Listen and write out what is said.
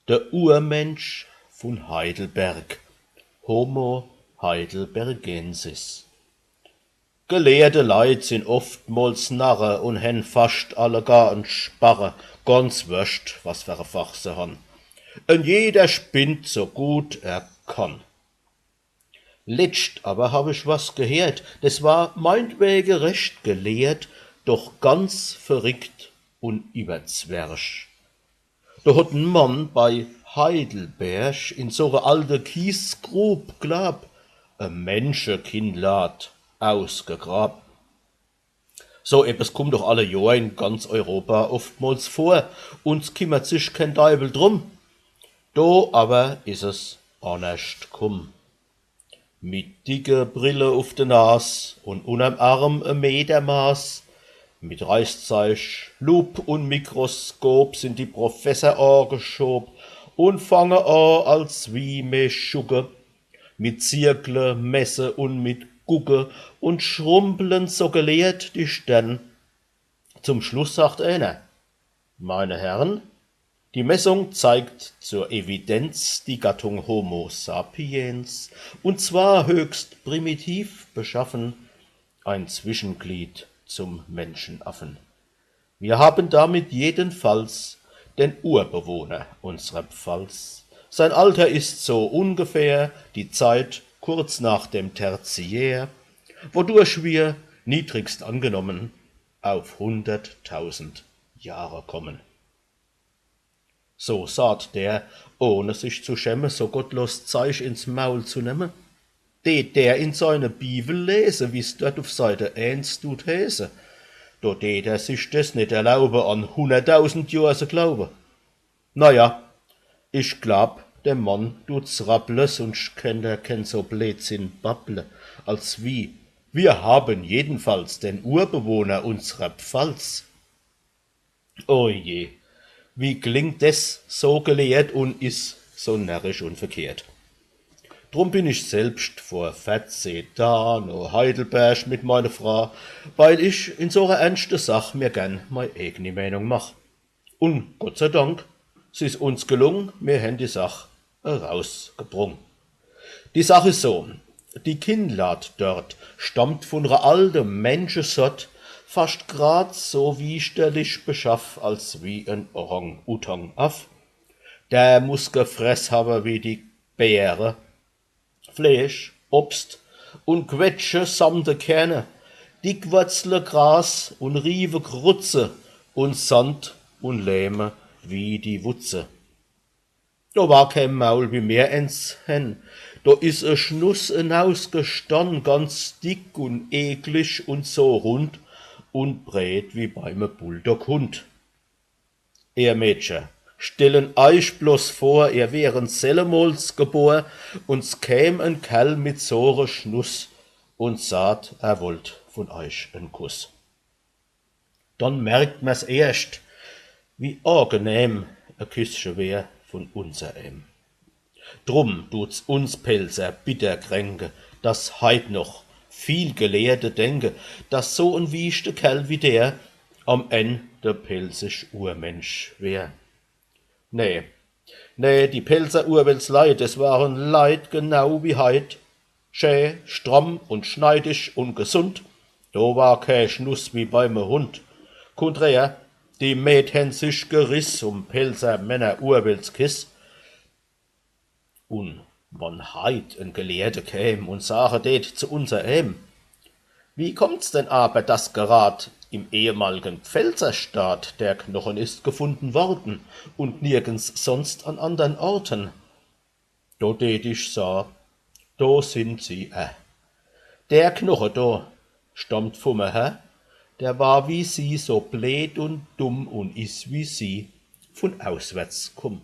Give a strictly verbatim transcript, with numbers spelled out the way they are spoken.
De Urmensch vun Heidelberg, Homo heidelbergensis. Gelehrte Leit sin oftmols Narre un hen fascht allegar en Sparre, ganz worscht, was fer e Fach se han. En jeder spinnt so gut er kann. Letscht awwer hab ich was geheert, des war meintwege recht gelehrt, doch ganz verrickt un iwwerzwerch. Do hot en Mann bei Heidelberg in so re alte Kiesgrub, glaab, e Menschekinnlad ausgegrab. So ebbes kummt doch alle Johr in ganz Europa oftmols vor, un s kimmert sich keen Deiwel drum. Do awwer is es annerscht kumm. Mit dicke Brille uf de Nas un unnerm Arm e Metermaß, mit Reißzeich, Lup un Mikroskop sin die Professer ageschob un fange a als wie Meschugge mit Zirkle, Messe un mit Gucke un schrumpeln so gelehrt die Stern. Zum Schluss sagt eener: „Meine Herren, die Messung zeigt zur Evidenz die Gattung Homo sapiens, und zwar höchst primitiv beschaffen, ein Zwischenglied zum Menschenaffen. Wir haben damit jedenfalls den Urbewohner unserer Pfalz. Sein Alter ist so ungefähr die Zeit kurz nach dem Tertiär, wodurch wir, niedrigst angenommen, auf hunderttausend Jahre kommen.“ So saat der, ohne sich zu schämme, so gottlos Zeich ins Maul zu nemme. Deet der in seine Biwel lese, wie's dort uf Seite eens dut heeße, do deet er sich des net erlaube, an hunderttausend Johr se glaube. Na ja, ich glaab, dem Mann dut's rapple, sunscht kennt er keen so Bleedsinn babble, als wie: „Wir haben jedenfalls den Urbewohner unserer Pfalz.“ O je, wie klingt des so gelehrt un is so närrisch un verkehrt. Drum bin ich selbscht vor verzeh Daa no Heidelberg mit meiner Fraa, weil ich in so rer ernschte Sach mir gern mei eigni Meenung mach. Un Gott sei Dank, s is uns gelung, mir hen die Sach erausgebrung. Die Sach is so: Die Kinnlad dort stammt vun rer alte Menschesort, fascht grad so wieschterlich beschaff als wie en Orang-Utang-Aff. Der muss gefress hawwe wie die Bäre. Fleesch, Obst un Quetsche samt de Kerne, Dickwurzle, Gras un Riewe, Krutze un Sand un Lehme wie die Wutze. Do war kee Maul, wie mir ens hen. Do is e Schnuss enausgestann, ganz dick un eklig un so rund un breet wie beim Bulldogghund. Ehr Mädche, stellen eich bloß vor, ehr wären sellemols gebor, un s käm en Kerl mit so re Schnuss un saat, er wollt vun eich en Kuss. Dann merkt mer's erscht, wie agenehm e Küssche wär vun unsereem. Drum dut's uns Pälzer bitter kränke, dass heit noch viel Gelehrte denke, dass so en wieschte Kerl wie der am Enn de pälzisch Urmensch wär. Nee, nee, die Pälzer Urweltsleit, des waren Leit genau wie heit, schä, stramm un schneidig un gesund, do war kee Schnuss wie beim Hund. Kunträr, die Mäd hen sich geriss um Pälzer Männer Urweltskiss. Un wann heit en Gelehrte käm un sage deet zu unsereem: „Wie kommt's denn aber, dass gerad im ehemaligen Pfälzerstaat der Knochen ist gefunden worden und nirgends sonst an anderen Orten?“ Do deet ich saa: „Do sind sie, äh. Der Knoche do stammt vum Herr, der war wie sie so bleed un dumm un is wie sie vun auswärts kumm.“